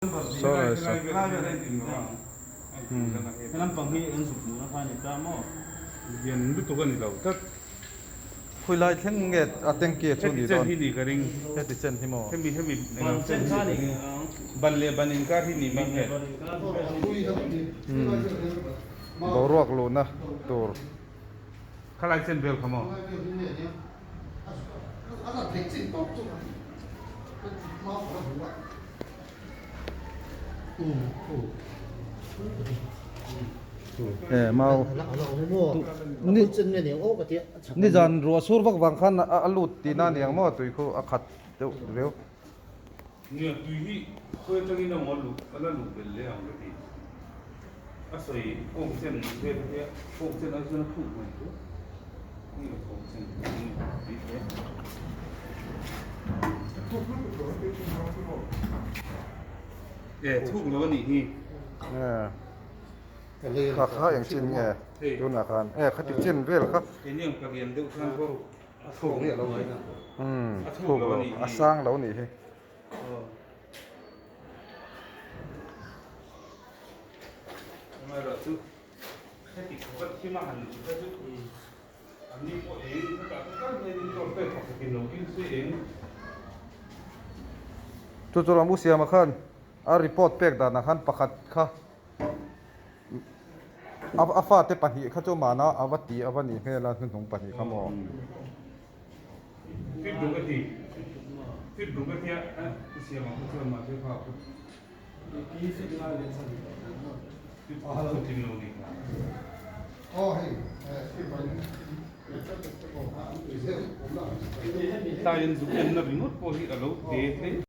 Saw lai saw. Khawilai thleng nge a tanky a chu ni dawn? Heti chen hi maw? Boruak luhna tur. E mau ni nizan ruah sur vak vang khan a lut tihna a ni ang maw tui khu a khat deuh riau. Nia tui hi khawi atangin a maw a la luh belh leh ang ka ti. A sawi kawng chen vel hi kawng chen ai chuan a thuk mai chu. Nia kawng chen tui hle. E thuk lo a nih hi. Kha kha eng chin nge tunah khan e khati chin vel kha. Keini ang parian deuh khan pawh a thuk lo a thuk lo a sang lo a nih hi. Chu chu Ramu Siama khan a report pek danah khan pakhat kha a fate pahnih kha chu mahna a va ti a va nih hmel a hnuhnung pahnih kha maw. Tlaiin zuk enna ringawt pawh hi a lo te hle.